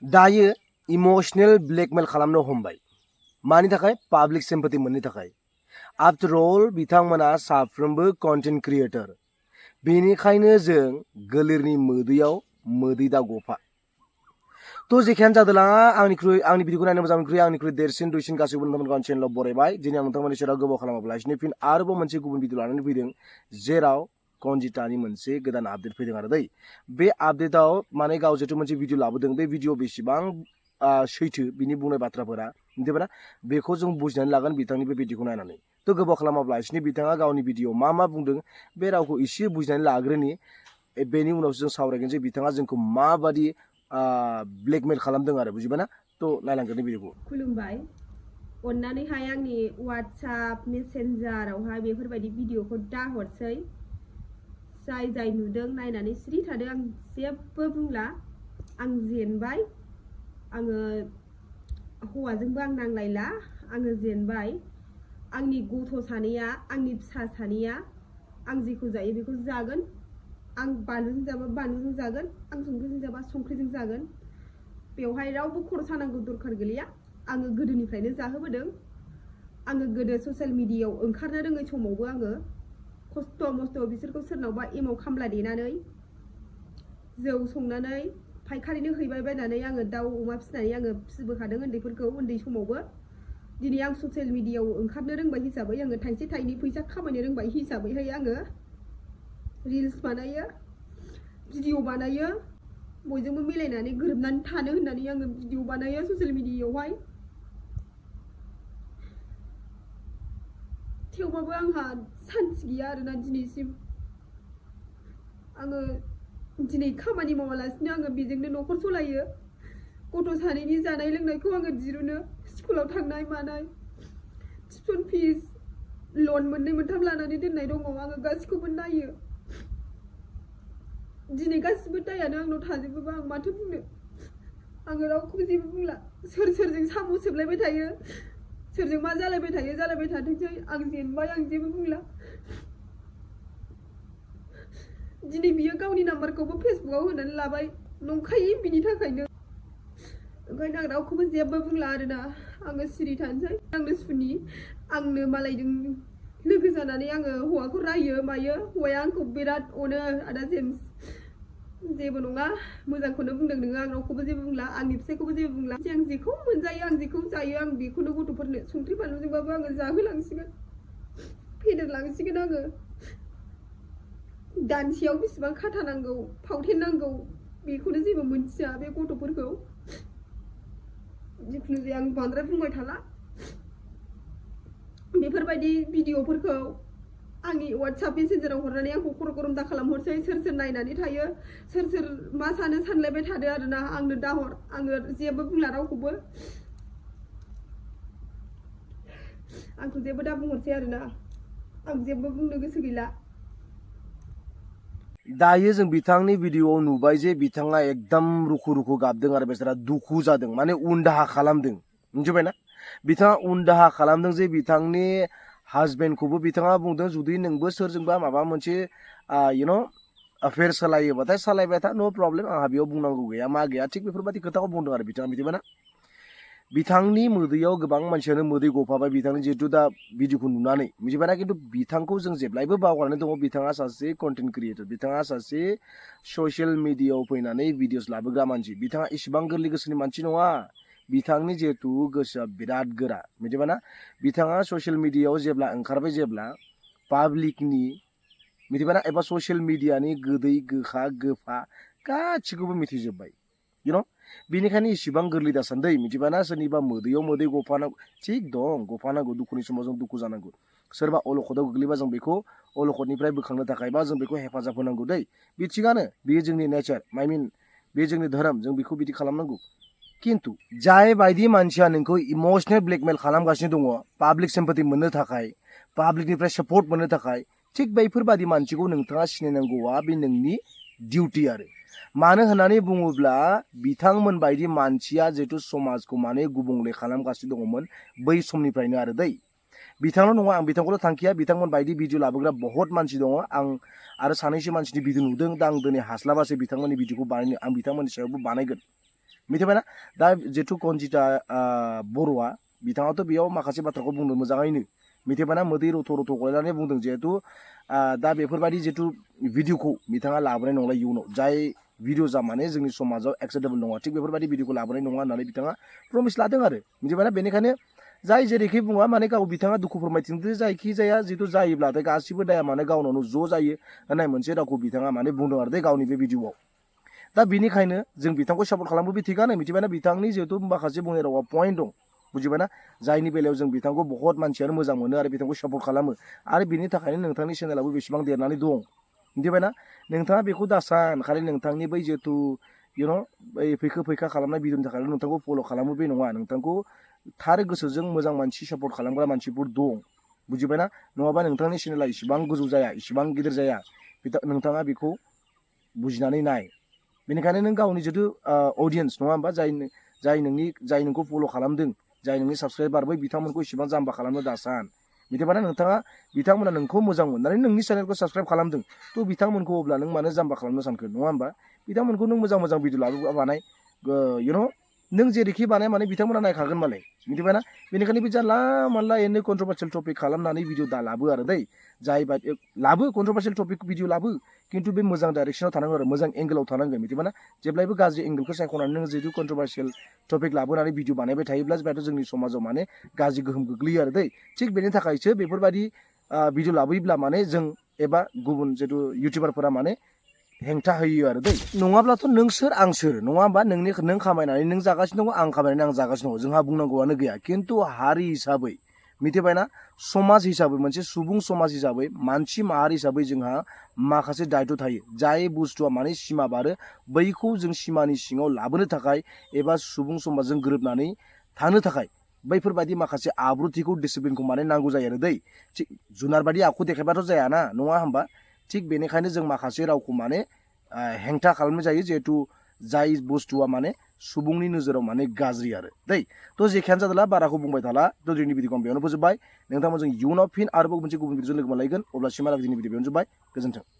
दायो emotional blackmail खालामनो हमबाय मानि थाखाय पाब्लिक सिम्पैथि मोननो थाखाय आफ्टर ऑल बिथांमोना साफ्रोमबो कन्टेन्ट क्रिएटर बेनिखायनो जों गोलिरनि मोदैयाव मोदै दा गफा तो जेखियानो जादोला आंनि भिडिअखौ नायनो मोजां मोनख्रुइ आंनिख्रुइ देरसिन दुइसिन गासैबो नोंथांमोनखौ आं चेनेलाव बरायबाय दिनै आं नोंथांमोननि सेराव गोबाव खालामाब्लासिनो फिन आरोबाव मोनसे गुबुन भिडिअ लानानै फैदों जेराव कनजितानि मोनसे गोदान आपडेट फैदों आरो दै बे आपडेटआव माने गाव जितु मोनसे भिडिअ लाबोदों बे भिडिअ बेसेबां सैथो बिनि बुंनाय बाथ्राफोरा मिथिबायना बेखौ जों बुजिनानै लागोन बिथांनि बे भिडिअखौ नायनानै तो गोबाव खालामाब्लासिनो बिथाङा गावनि भिडिअ मा बुंदों बे रावखौ एसे बुजिनानै लाग्रोनि बेनि उनावसो जों सावरायगोन जे बिथाङा जोंखौ माबादि ब्लेकमेल खालामदों आरो बुजिबायना तो नायलांगोन भिडिअखौ खुलुमबाय अन्नानैहाय आंनि वाट्सएप मेसेन्जारावहाय बेफोरबायदि भिडिअखौ दा हरसै जाय नुदों नायनानै सिरि थादों आं जेबो बुंला आं जेनबाय आङो हौवाजोंबो आं नांलायला आङो जेनबाय आंनि गथ' सानैया आंनि फिसा सानैया आं जेखौ जायो बेखौ जागोन आं बानलुजों जाबा बानलुजों जागोन आं संख्रिजों जाबा संख्रिजों जागोन बेवहाय रावबो खर' सानांगौ दरखार गैया आङो गोदोनिफ्रायनो जाहोबोदों आङो गोदो ससियेल मिडियायाव ओंखारनो रोङै समावबो आङो खस्थ' मस्थ' बिसोरखौ सोरनावबा एमाव खामला देनानै जौ संनानै फायखारिनो हैबाय बायनानै आङो दाउ अमा फिसिनानै आङो फिसिबोखादों उन्दैफोरखौ उन्दै समावबो दिनै आं ससियेल मिडियायाव ओंखारनो रोंबाय हिसाबै आङो थाइसे थाइनै फैसा खामायनो रोंबाय हिसाबैहाय आङो रिल्स बानायो भिडिअ बानायो बयजोंबो मिलायनानै गोरोबनानै थानो होननानै आङो भिडिअ बानायो ससियेल मिडियायावहाय थेवबाबो आंहा सान्थि गैया आरोना दिनैसिम आङो दिनै खामानि मावालासिनो आङो बेजोंनो न'खर सलायो गथ' सानैनि जानाय लोंनायखौ आङो दिरुनो स्कुलाव थांनाय मानाय टिउसन फिस लन मोननै मोनथाम लानानै दोननाय दङ आङो गासिखौबो नायो दिनै गासिबो दायानो आंनाव थाजोबोबा आं माथो बुंनो आङो रावखौबो जेबो बुंला सोरजों साम' सोबलायबाय थायो सोरजों मा जालायबाय थाथोंसै आं जेनबाय आं जेबो बुंला दिनै बियो गावनि नाम्बारखौबो फेसबुकआव होनानै लाबाय नंखायै बिनि थाखायनो ओंखायनो आं रावखौबो जेबो बुंला आरोना आङो सिरि थानोसै आंनो सुनि आंनो मालायजों लोगो जानानै आङो हौवाखौ रायो मायो हौवाया आंखौ बिराद अनो आदा जेम्स जेबो नङा मोजांखौनो बुंदों नोङो आं रावखौबो जेबो बुंला आंनि फिसायखौबो जेबो बुंला आं जेखौ मोनजायो आं जेखौ जायो आं बेखौनो गथ'फोरनो संख्रि बानलुजोंबाबो आङो जाहोलांसिगोन फेदेरलांसिगोन आङो दानसेयाव बेसेबां खाथा नांगौ फावथेन नांगौ बेखौनो जेबो मोनथिया बे गथ'फोरखौ जिखुनु जाया आं बांद्राय बुंबाय थाला बेफोरबायदि भिडिअफोरखौ आंनि वाट्सएप मेसेन्जाराव हरनानै आंखौ खर' गरम दा खालामहरसै सोर नायनानै थायो सोर मा सानो सानलायबाय थादो आरोना आंनो दाहर आङो जेबो बुंला रावखौबो आंखौ जेबो दा बुंहरसै आरोना आं जेबो बुंनो गोसो गैला दायो जों बिथांनि भिडिअआव नुबाय जे बिथाङा एकदम रुखु गाबदों आरो बेसारा दुखु जादों माने उनदाहा खालामदों मिथिबायना बिथाङा उनदाहा खालामदों जे बिथांनि हाजबेन्डखौबो बिथाङा बुंदों जुदि नोंबो सोरजोंबा माबा मोनसे अफेयार सालायोबाथाय सालायबाय था नो प्रब्लेम आंहा बेयाव बुंनांगौ गैया मा गैया थिग बेफोरबायदि खोथाखौ बुंदों आरो बिथाङा मिथिबायना बिथांनि मोदैयाव गोबां मानसियानो मोदै गफाबाय बिथांनि जिहेतु दा भिडिअखौ नुनानै मिथिबायना खिन्थु बिथांखौ जों जेब्लायबो बावगारनानै दङ बिथाङा सासे कन्टेन्ट क्रिएटर बिथाङा सासे ससियेल मिडियायाव फैनानै भिडिअस लाबोग्रा मानसि बिथाङा इसिबां गोरलै गोसोनि मानसि नङा बिथांनि जिहेतु गोसोआ बिराद गोरा मिथिबायना बिथाङा ससियेल मिडियायाव जेब्ला ओंखारबाय जेब्ला पाब्लिकनि मिथिबायना एबा ससियेल मिडियानि गोदै गोखा गोफा गासिखौबो मिथिजोब्बाय बेनिखायनो इसिबां गोरलै दासान्दै मिथिबायना सोरनिबा मोदैयाव मोदै गफानांगौ थिग दं गफानांगौ दुखुनि समाव जों दुखु जानांगौ सोरबा अलखदाव गोग्लैबा जों बेखौ अलखदनिफ्राय बोखांनो थाखाय बा जों बेखौ हेफाजाब होनांगौ दै बे थिगानो बेयो जोंनि नेचार बे जोंनि धोरोम जों बेखौ बिदि खालामनांगौ खिन्थु जाय बायदि मानसिया नोंखौ इमोशनेल ब्लेकमेल खालामगासिनो दङ पाब्लिक सिम्पैथि मोननो थाखाय पाब्लिकनिफ्राय सापर्ट मोननो थाखाय थिग बैफोरबादि मानसिखौ नोंथाङा सिनायनांगौआ बे नोंनि डिउटि आरो मानो होननानै बुङोब्ला बिथांमोन बायदि मानसिया जिहेतु समाजखौ माने गुबुंले खालामगासिनो दङमोन बै समनिफ्रायनो आरो दै बिथांल' नङा आं बिथांखौल' थांखिया बिथांमोन बायदि भिडिअ लाबोग्रा बहुत मानसि दङ आं आरो सानैसो मानसिनि भिडिअ नुदों दा आं दिनै हास्लाबासै बिथांमोननि भिडिअखौ बानायनो आं बिथांमोननि सायावबो बानायगोन मिथिबायना दा जिथु कनजिता बर'आ बिथाङाथ' बेयाव माखासे बाथ्राखौ बुंदों मोजाङैनो मिथिबायना मोदै रथ' रथ' गलायनानै बुंदों जिहेतु दा बेफोरबायदि जिथु भिडिअखौ बिथाङा लाबोनाय नंला इयुनाव जाय भिडिअ जा माने जोंनि समाजाव एक्सेप्टेबल नङा थिग बेफोरबायदि भिडिअखौ लाबोनाय नङा होननानै बिथाङा प्रमिस लादों आरो मिथिबायना बेनिखायनो जाय जेरैखि बुङा माने गाव बिथाङा दुखु फोरमायथिंदो जायखि जाया जिथु जायोब्लाथाय गासिबो दाया माने गावनावनो ज' जायो होननाय मोनसे रावखौ बिथाङा माने बुंदों आरो गावनि बे भिडिअआव दा बिनिखायनो जों बिथांखौ सापर्ट खालामो बे थिगानो मिथिबायना बिथांनि जिहेतु माखासे बुंनाय रावा पइन्ट दं बुजिबायना जायनि बेलायाव जों बिथांखौ बहुत मानसियानो मोजां मोनो आरो बिथांखौ सापर्ट खालामो आरो बिनि थाखायनो नोंथांनि चेनेलाबो बेसेबां देरनानै दं मिथिबायना नोंथाङा बेखौ दासान खालि नोंथांनि बै जिहेतु बै फैखा खालामनाय भिडिअनि थाखाय नोंथांखौ फल' खालामो बे नङा नोंथांखौ थार गोसोजों मोजां मानसि सापर्ट खालामग्रा मानसिफोर दं बुजिबायना नङाबा नोंथांनि चेनेला इसिबां गोजौ जाया इसिबां गिदिर जाया नोंथाङा बेखौ बुजिनानै नाय बेनिखायनो नों गावनि जिथु अडियेन्स नङा होमबा जाय नोंखौ फल' खालामदों जाय नोंनि साबसक्राइबार बै बिथांमोनखौ इसिबां जाम्बा खालामनो दासान मिथिबायना नोंथाङा बिथांमोना नोंखौ मोजां मोननानै नोंनि चेनेलखौ साबसक्राइब खालामदों थ' बिथांमोनखौ अब्ला नों मानो जाम्बा खालामनो सानखो नङा होमबा बिथांमोनखौ नों मोजां मोजां भिडिअ लाबोबा बानाय नों जेरैखि बानाय माने बिथांमोना नायखागोन मालाय मिथिबायना बेनिखायनो बे जानला मानला एनो कन्ट्रभार्सियेल टपिक खालामनानै भिडिअ दा लाबो आरो दै जाय लाबो कन्ट्रभार्सियेल टपिक भिडिअ लाबो खिन्थु बे मोजां डाइरेक्सनाव थानांगोन आरो मोजां एंगेलाव थानांगोन मिथिबायना जेब्लायबो गाज्रि एंगेलखौ सायख'नानै नों जिथु कन्ट्रभार्सियेल टपिक लाबोनानै भिडिअ बानायबाय थायोब्ला बेथ' जोंनि समाजाव माने गाज्रि गोहोम गोग्लैयो आरो दै थिग बेनि थाखायसो बेफोरबायदि भिडिअ लाबोयोब्ला माने जों एबा गुबुन जिथु इउटिउबारफोरा माने हेंथा होयो आरो दै नङाब्लाथ' नों सोर आं सोर नङा होमबा नों खामायनानै नों जागासिनो दङ आं खामायनानै आं जागासिनो दङ जोंहा बुंनांगौआनो गैया खिन्थु हारि हिसाबै मिथिबायना समाज हिसाबै मोनसे सुबुं समाज हिसाबै मानसि माहारि हिसाबै जोंहा माखासे दायथ' थायो जाय बुस्थुआ माने सिमा बारो बैखौ जों सिमानि सिङाव लाबोनो थाखाय एबा सुबुं समाजजों गोरोबनानै थानो थाखाय बैफोरबायदि माखासे आब्रुथिखौ डिसिप्लिनखौ माने नांगौ जायो आरो दै थिग जुनारबादि आखु देखायबाथ' जायाना नङा होमबा थिग बेनिखायनो जों माखासे रावखौ माने हेंथा खालामनाय जायो जिहेतु जाय बुस्थुआ माने सुबुंनि नोजोराव माने गाज्रि आरो दै थ' जेखियानो जादोंला बाराखौ बुंबाय थाला थ' जोंनि भिडिअखौ बेयावनो फोजोबबाय नोंथांमोन जों इयुनाव फिन आरोबाव मोनसे गुबुन भिडिअजों लोगो मोनलायगोन अब्लासिमहालागै जोंनि भिडिअ बेयावनो जोब्बाय गोजोन्थों।